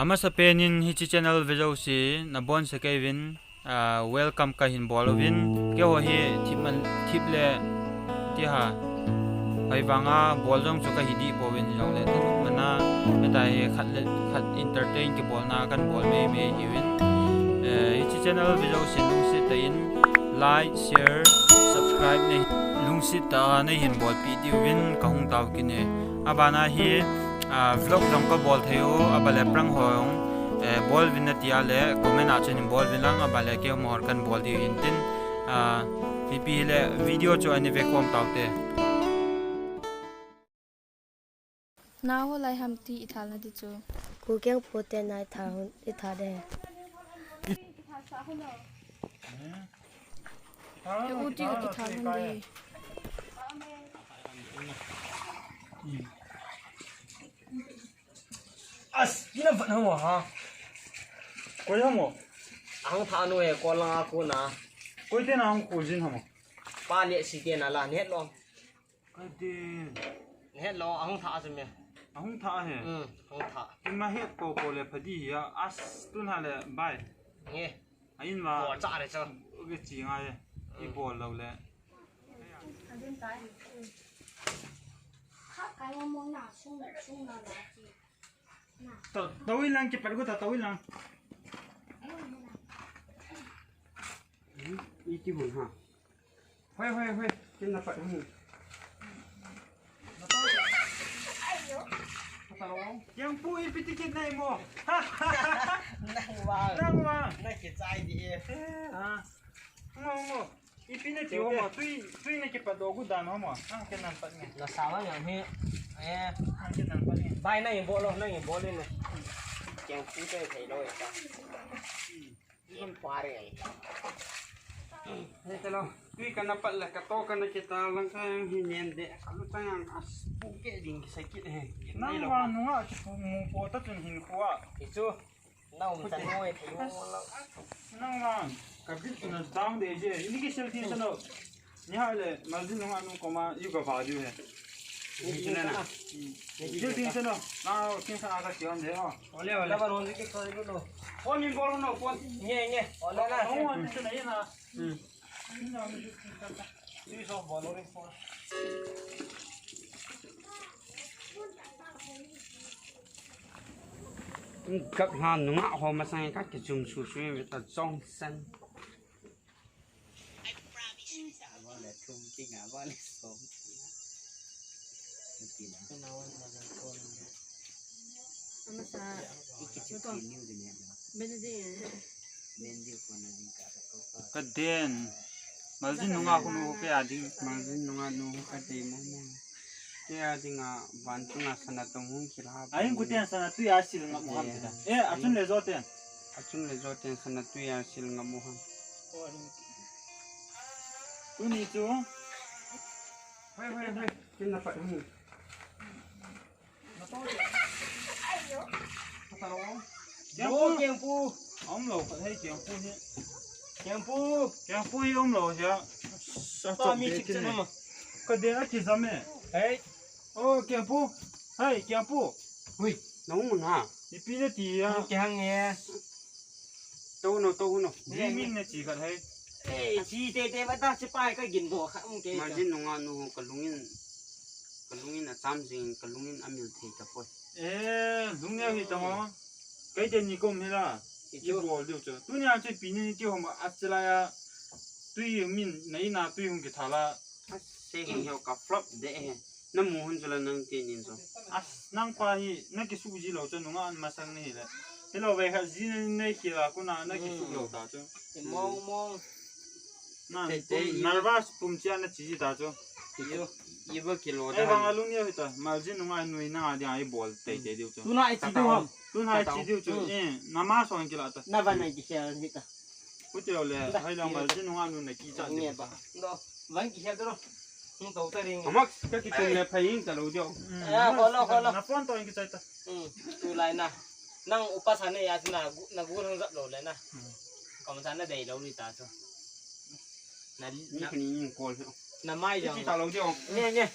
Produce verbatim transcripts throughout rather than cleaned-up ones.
Amasapen in hiche channel ve jouse nabonchauvin, ah, welcome kahin bol uvin. Keiho hi thip man, thip le ti ha. Hoivanga bol jong chu kahi deh pouvin, hijongle thanop mana, hita hi khat le khat entertain kibolna kahin bol mei mei hiuvin. Eh, hiche channel ve jouse lungset tah in like, share, subscribe nei lungset tah a neihin bolpeh diuvin kahung tao kit e. Abana hi, ah, vlog jong kabol thei u, aban le prank ho jong, eh, bol uvin nati a le comment a chun hin bol uvin lang, aban le keiho kahin bol diu hin tin, ah, ipi hile video chu ana ve khom taute. Nao lai ham ti i thal na di chu. Ku keng pu te nai tha hun, i tha de. E u ti ka ki thal hun di. As, ina vat hamo ha. Koi hamo? Ahung tha nu he, ko langa ko na. Koi te na hung ko jin hamo? Pa le si te na la, net lo. Ka din. Hello, ahung tha chu me. Ahung tha he. Hmm, ahung tha. Kin ma het ko ko le phadi hi a, as tun ha le bai. Nge. A in ma. Ko cha re cha. Ke chi ngai. I bol lo le. Adin tai. Kha kai mo mo na sung sung na la chi. Na. To, to i lang ki pat ko ta, to i lang. I ti hun ha. Hoi, hoi, hoi. Kin na pat hung. Kengpu, ipi ti kit nai mo? Nang vang. Nang vang. Na kichai di e. Ah. Ngo, ngo. Ipi na ti ho mo? Tui, tui na kipat doh gu dan ho mo? Ah, kin na pat nge. Na sa vang yang hi. Eh. Ah, kin na pat nge. Bai na i bol lo, na i bol le na. Kengpu te thei lo e ta. Hmm. Hei, chalo. Tui kana pat la, kato kana kita lang ka yang hi nen de. Kalu chang yang as pu ke ding kisai kit he. Nang vang nunga chu pu mu po ta chun hin kua. Ichu. Nau mi ta noi thei mo la. Nang vang. Ka bit na down de je. Ini ki sel tin sa no. Ni ha le, Maljin nunga nu koma, yu ka va ju he. Ni ki na. Ni ki tin sa no. Na, tin sa na ka kion de ho. Ole, ole. Ba ron ke ko no. Phone ni bol no, phone. Nge, nge. Ole na. Phone ni sa na na. Hmm. Ni so bol ro phone. Kap ha nunga ho masang ka kichum su su ve ta Johnson. Amasa, ito. Benedict. Ka din. Maljin nunga kunu ho kaya ding. Maljin nunga nu ho ka dei mo mo. Kaya dinga van tunga sana tong hung kila. Ahin kuten sana tui a sil ngam mo ham kita. Eh, achun le jo ten. Achun le jo ten sana tui a sil ngam mo ham. Tuni chu. Hoi, hoi, hoi. Kin na pat hung. Kengpu. Kengpu. Aum lou, khat hei kengpu hi. Kengpu. Kengpu hi aum lou hi a. Sa pa mi chip chen ma. Ka den a kijam e. Hei. Oh, kengpu. Hei, kengpu. Hui, na hung na. Ipi na ti a. Ki hang e. To no, to no. Ni min na chi khat hei. Eh, chi te te ba ta chi pai ka gin do kha um ke. Maljin nunga nu ka lungin. Ka lungin a cham jing, ka lungin a mil thei ta poi. Eh, lung neo hi ta mo. Kai te ni kom hi la. I chu. I bol diu chu. Tuni a chu pi ni ti hom a chila ya. Tui min na ina tui hung ki thala. A se hin heo ka flop de he. Na mu hun chu la nang te nin chu. As nang pa hi na ki su ji lo chu nunga an masang ni hi le. Hello ve kha ji ni nei ki la ku na na ki su lo ta chu. Mong mong. Na, te, te, pum, i nervous pum chia na chi ta chu. Yo, i ba kilo. Ai, da. Bang alung ya hita. Maljin nunga nui na dia i bol te te diu chu. Tuna i chi diu ham. Tuna i chi diu chu. Hmm. Eh, na ma so an kila ta. Na ba na ki share hita. Ku te le, da, hai la i maljin nunga nu na ki cha diu. Nge ba. Do, ban ki share do. Hung to ta ring. Amak, ka ki tum le phai in ta lo diu. Hmm. Eh, ho lo, ho lo. Na phone to in ki chai ta. Hmm, tu lai na. Nang upa sa ne ya na gu, na gu nang zap lo le na. Hmm. Kom sa na dei lo ni ta chu. Na, ni na, kini in call. Na mai jong. Ki ta lo diu. Nge, nge.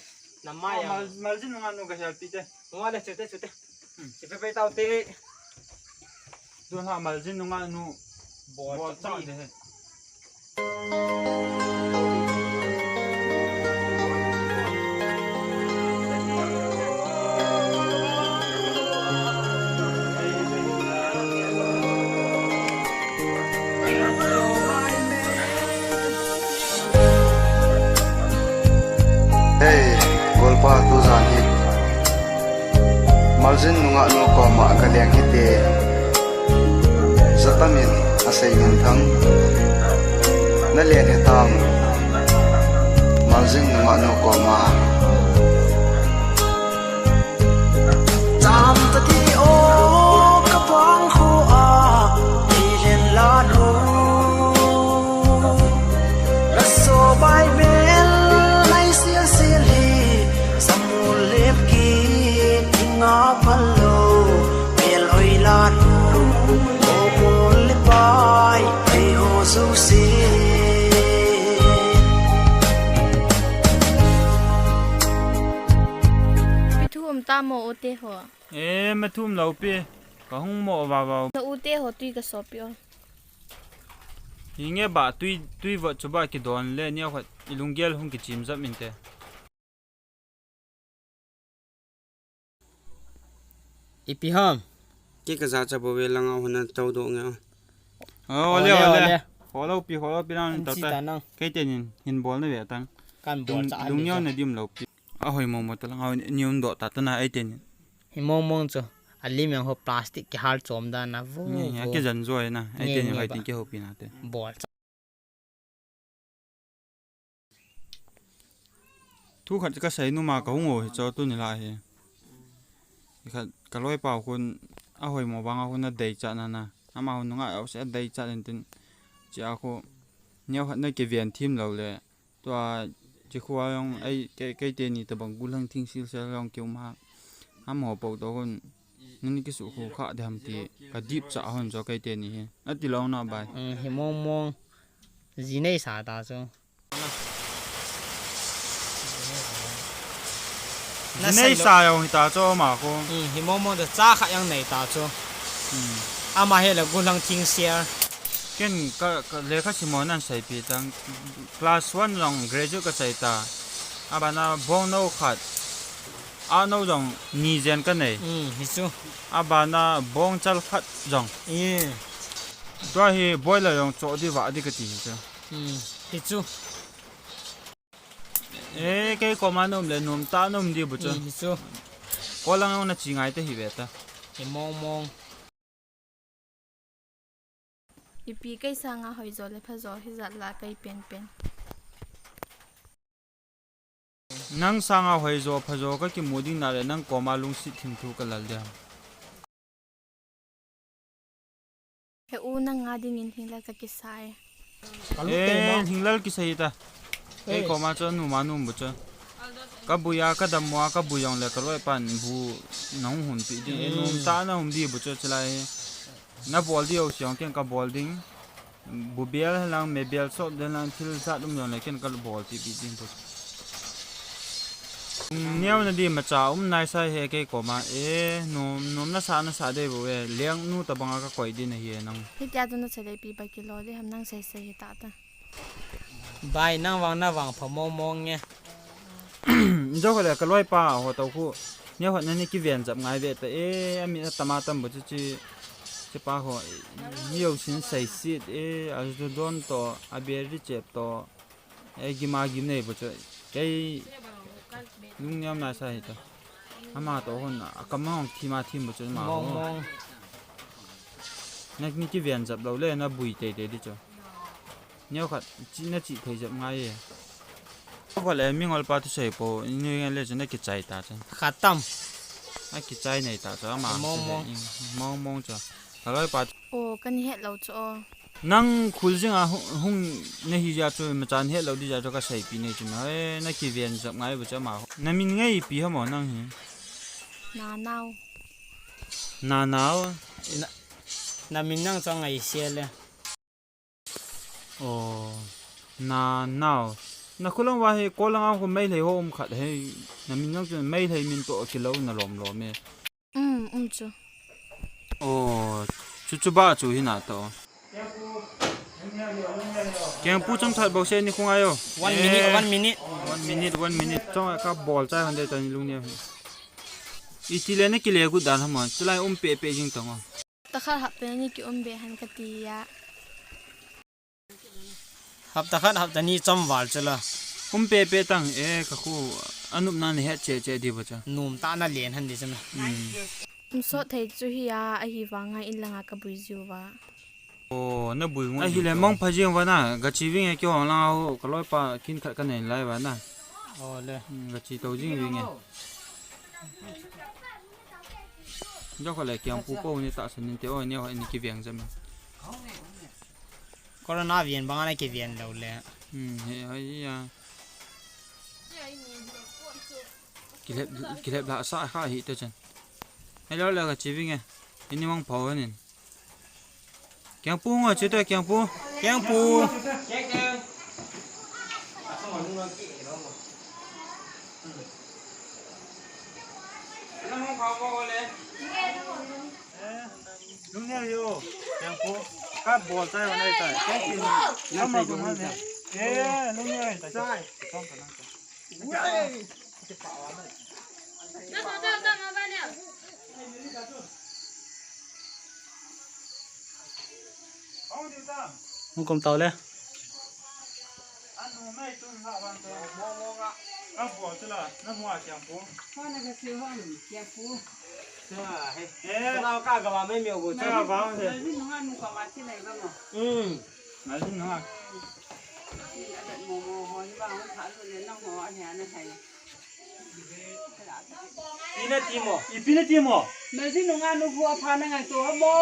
Na mai jong. Mal, maljin nunga nu ka help te. Nunga le chute, chute. Hmm. Chi pe pe tau te. Tun ha Maljin nungah nu bol chah de he. Hei, golpa, tujan hi Maljin nungah nu koma ka leng hite. Jatamin asei minthang. Na leng hitam Maljin nungah nu koma. Tam tati o ka pang khu a, i len la lu. Raso bai bel nai sil sil hi, samul lep ki tinga palo, bel oi la lu. O bol le bai, ei ho zo se. Pi thu um ta mo u te ho. E, ma thum lo pi. Ka hung mo va va. Na u te ho tui ka so pi o. Hi nge ba tui, tui vot chu ba ki don le ni khat i lunggel hung ki chim jap min te. Ipi ham? Kei ka ja cha bo ve langa huna tau do nge. O, ole, ole, ole. Ole. Holo pi, holo pi nang tau ta. Kei te nin hin bol na ve tang. Kan bol cha. Lung neo na dim lo pi. A hoi mo mo ta lang, a ni un do ta ta na ai te nin. Hi mong mong chu. A lim yang ho plastic ki hal chom da na vo. Ni, a ki jan jo na. Ai te nin hoi tin ki ho pi na te. Bol cha. Thu khat ka sei numa ka hung o hi cho tu ni la hi. Khat ka loi pau khun a hoi mo bang a khun a dei cha na na. Ama hun nga au se a dei cha den tin. Chi a khu neo khat na ki vian thim lo le. Tua chi khu a yong ai kei, kei te ni ta bang gu lang thing sil sel yong kiu ma. Ham ho pau to khun. Nani ki su khu kha de ham ti ka dip cha hon cho kei te ni hi. A ti lo na bai. Hi mong mong. Ji nei sa ta chu. Ji nei sa jong hita chu ama khu. Hmm, hi mong mong cha kha jong nei ta chu. Hmm. Ama hi la gu lang thing sia. Ken ka, ka lekha simo nan seipi tang class one jong graduate ka chai ta. Abana bong no khat. A no jong ni jen ka nei. Hmm, hi chu. Abana bong chal khat jong. Eh. Tua hi boiler jong cho di va di ka ti hi chu. Hmm, hi chu. E, kei koma nom le nom ta nom di bu chu. Hmm, hi chu. Ko lang na chi ngai te hi ve ta. Hi mong mong. Ipi kei sanga hoi jo le pha jo hi jat la kei pen pen. Nang sanga hoi jo pha jo ka kimu ding na le nang koma lungsit thim thu ka lal dia. He u nang nga dingin hinglal ka kisai. Ka lut tei ma. Eh, hinglal kisai ta. Ei, koma chu numa num bu chu. Ka buya, ka dammo a, ka bu jong le ka loi pan bu nang hun pi ding. Eh, num ta na hum di bu chu chilai. Na bol di o siang ken ka bol ding. Bu bel lang, me bel sop den lang, thil sat um jong le ken ka bol ti pi ding bu. Neo na di macha um nai sai he kei koma. E, nom, nom na sa, na sa dei bu e. Leng nu ta banga ka koi din ahi e nang. Hitia tu na sa dei pi ba kilo de ham nang sai sai he ta ta. Bai nang vang na vang pha mong mong nge. Jo ko le ka loi pa ho tau khu. Neo hot na ni ki ven jap ngai ve ta e. Ami na tama tam bu chu chi. Chi pa ho. Ni yo sin sai sit e. A ju don to, a beri chep to. Ei gima gim nei bu chu. Kei lung niam na sa hi ta. Ama to hon a kam hong thima thim bu chu ma ho. Mong mong. Na ni ki ven jap lo le na bui tei tei di chu. Neo khat chi na chi thei jap ngai e. Ko le mi ngol pa tu sei po ni nge le chu na ki chai ta chu. Khatam. A ki chai nei ta chu ama. Mong mong. Mong mong chu. Ka loi pa. O, kan het lo chu o. Nang khul jing a hung, hung na hi ja chu, ma chan het lo di ja chu ka sei pi nei chu na. E, na ki ven jap ngai bu chu ma. Na min ngai pi ha mo nang hi. Na nau. Na nau. Na, na min nang chu ngai se le. O, na nau. Na khulang wa he ko lang a khu mai lei ho um khat he. Na min nang chu mai lei min to ki lo na lom lom e. Um, um chu. O, Chu chu ba chu hi na to. Kengpu chomkhat bou se ni khunga yo. One minute, one minute. One minute, one minute. Chong ka bol chai hande ta ni lung ni. Iti le na kile gu dan ha mo. Chulai um pe pe jing tong. Takhat hap pe ni ki um be han ka ti ya. Hapta khat, hapta ni chom val chu la. Um pe pe tang e ka khu anupna na het che che di ba cha. Num ta na len han di chana. Um sot thei chu hi a, ahi vanga in langa ka bui jiu va. O, na bui ngun. Ahi le mong pha jing va na, ga chi ving e kyo lang a ho, ka loi pa kin khat ka nei lai va na. O le. Hmm, ga chi to jing ving e. Jo kho le kiang pu po ni ta san ni te o ni ho ni ki veng jam. Corona vian banga na kivian lou le. Hmm, he, hai ya. Kilep, kilep la sa kha hi te chan. Hello, la ka chi ving e. Ini mang pau nin. Kiang pu ngo chi te kiang pu. Kiang pu. Lung ne yo, tempo. Ka bol tai, nai tai. Thank you. Lama ko na ne. Eh, lung ne tai. Tai. Hung kum tau le. Ipina timo. Ipina timo. Naji nunga nubu apha na ngai to mo.